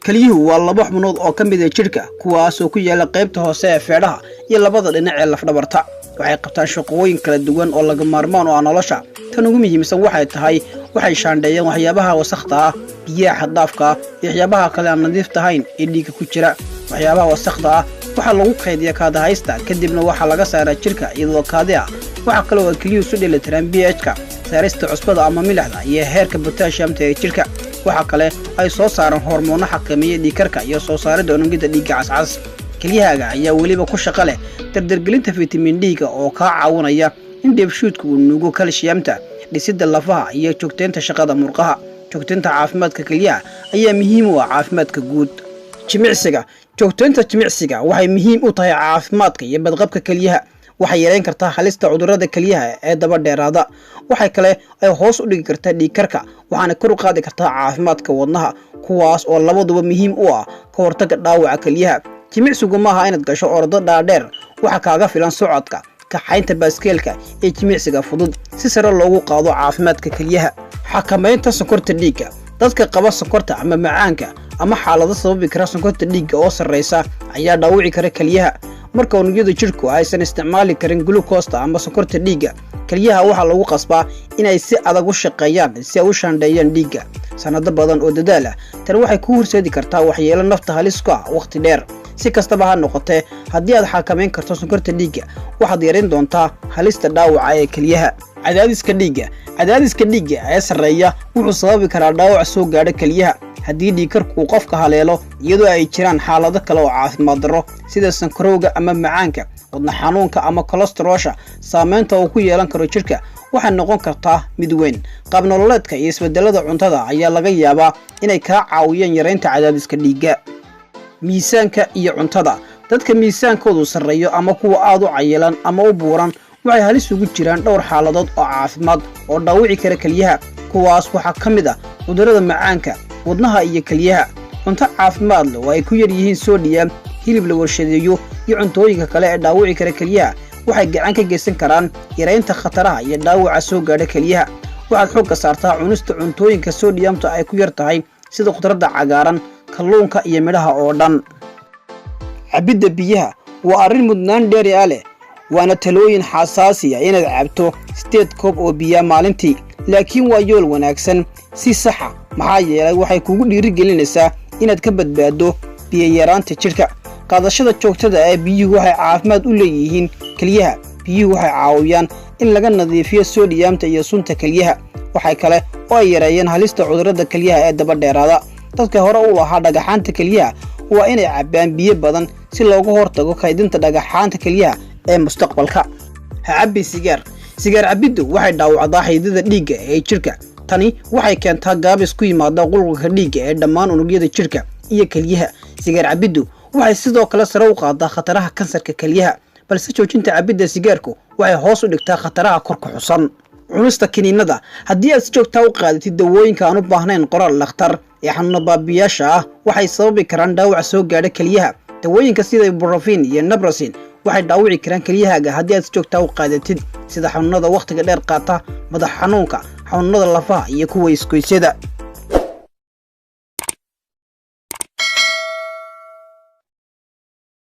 Kelyuhu waa laba xubnood oo ka mid ah jidhka, kuwaasoo ku yaala qaybta hoose ee feedhaha iyo labada dhinac ee lafdhabarta. Waxay qabtaan shaqooyin kala duwan oo laga maarmaan u ah nolosha. Tan ugu muhiimsan waxay tahay waxay shaandheeyaan waxyaabaha wasakhda ah, biyaha xad-dhaafka ah iyo waxyaabaha kale aan nadiif tahayn ee dhiigga ku jira. Waxyaabaha wasakhda ah waxaa lagu kaydiyaa kaadahaysta, kadibna waxaa laga saaraa jidhka iyadoo kaadi ah. Waxaa kale oo ay kelyuhu isu dheelitiraan pH-ka, saarista cusbada ama milixda iyo heerka potassium-ta ee jidhka. Waxa kale ay soo saaraan hormoonno xakameeya dhiigkarka iyo soo saaridda unugyada dhiigga cascas. Kelyahaaga ayaa weliba ku shaqo leh dardargelinta fitamiin D-ga oo kaa caawinaya in dheefshiidku uu nuugo kalsiyamta, dhisidda lafaha iyo joogteynta shaqada murqaha. Joogteynta caafimaadka kelyaha ayaa muhiim u ah caafimaadka guud. Jimicsiga. Joogteynta jimicsiga waxay muhiim u tahay caafimaadka iyo badqabka kelyaha. Waxay yareyn kartaa halista cudurrada kelyaha ee daba dheeraada. Waxay kale ay hoos u dhigi kartaa dhiigkarka, waxaana kor u qaadi kartaa caafimaadka wadnaha, kuwaas oo labaduba muhiim u ah ka hortagga dhaawaca kelyaha. Jimicsigu maaha inaad gasho ordo dhaadheer. Waxa kaaga filan socodka, kaxaynta baaskeelka iyo jimicsiga fudud si sare loogu qaado caafimaadka kelyaha. Xakamaynta sonkorta dhiigga. Dadka qaba sonkorta ama macaanka ama xaalado sababi kara sonkorta dhiigga oo sarreysa ayaa dhaawici kara kelyaha. Marka unugyada jidhku aysan isticmaali karin glukosta ama sonkorta dhiigga, kelyaha waxaa lagu qasbaa inay si adag u shaqeeyaan si ay u shaandheeyaan dhiigga sanado badan oo dadaal ah. Tani waxay kuu horseedi kartaa waxyeelo nafta halis ku ah waqti dheer. Si kastaba ha noqotee, haddii aad xakamayn karto sonkorta dhiigga, waxaad yareyn doontaa halista dhaawaca ee kelyaha. Cadaadiska dhiigga. Cadaadiska dhiigga ee sarreeya wuxuu sababi karaa dhaawac soo gaadha kelyaha haddii dhiigkarku uu qofka haleelo iyadoo ay jiraan xaalado kale oo caafimaad darro sida sankarowga ama macaanka, wadna xanuunka ama kolestaroosha. Saameynta uu ku yeelan karo jidhka waxay noqon kartaa mid weyn. Qaab nololeedka iyo isbedelada cuntada ayaa laga yaabaa inay kaa caawiyaan yareynta cadaadiska dhiigga. Miisaanka iyo cuntada. Dadka miisaankoodu sarreeyo ama kuwa aad u cayilan ama u buuran waxay halis ugu jiraan dhowr xaaladood oo caafimaad oo dhaawici kara kelyaha. Kuwaas waxaa ka mid ah cudurrada macaanka, wadnaha iyo kelyaha. Cunto caafimaad leh oo ay ku yar yihiin sodium, hilib la warshadeeyo iyo cuntooyinka kale ee dhaawici kara kelyaha waxay gacan ka geysan karaan yareynta khataraha iyo dhaawaca soo gaadha kelyaha. Waxaad xoogga saartaa cunista cuntooyinka sodiyamta ay ku yar tahay, sida khudradda cagaaran, kalluunka iyo midhaha oo dhan. Cabidda biyaha waa arrin mudnaan dheeri ah leh, waana talooyin xasaasi ah inaad cabto 8 koob oo biyaa maalintii. Laakiin waa yool wanaagsan si saxa, maxaa yeelay waxay kugu dhiirigelinaysaa inaad ka badbaaddo biyo-yaraanta jidhka. Qaadashada joogtada ee biyuhu waxay caafimaad u leeyihiin kelyaha. Biyuhu waxay caawiyaan in laga nadiifiyo sodiyamta iyo sunta kelyaha. Waxay kale oo ay yareeyaan halista cudurrada kelyaha ee daba dheeraada. Dadka hore u lahaa dhagaxaanta kelyaha waa inay cabbaan biyo badan si looga hortago kaydinta dhagaxaanta kelyaha ee mustaqbalka. Ha cabbi sigaar. Sigaar cabbiddu waxay dhaawacdaa xididada dhiigga ee jidhka. Tani waxay keentaa gaabis ku yimaada qulqulka dhiigga ee dhammaan unugyada jidhka iyo kelyaha. Sigaar cabbiddu waxay sidoo kale sare u qaadaa khataraha kansarka kelyaha, balse joojinta cabbidda sigaarku waxay hoos u dhigtaa khataraha kor ku xusan. Cunista kiniinada. Haddii aad si joogtaa u qaadatid dawooyinka aan u baahnayn qoraal dhakhtar ee xanuuna baabiyaasha ah, waxay sababi karaan dhaawac soo gaadha kelyaha. Dawooyinka sida ibuprofen iyo naproxen waxay dhaawici karaan kelyahaaga haddii aad si joogtaa u qaadatid, sida xanuunada wakhtiga dheer qaata, madax xanuunka, xanuunada lafaha iyo kuwa isgoysyada.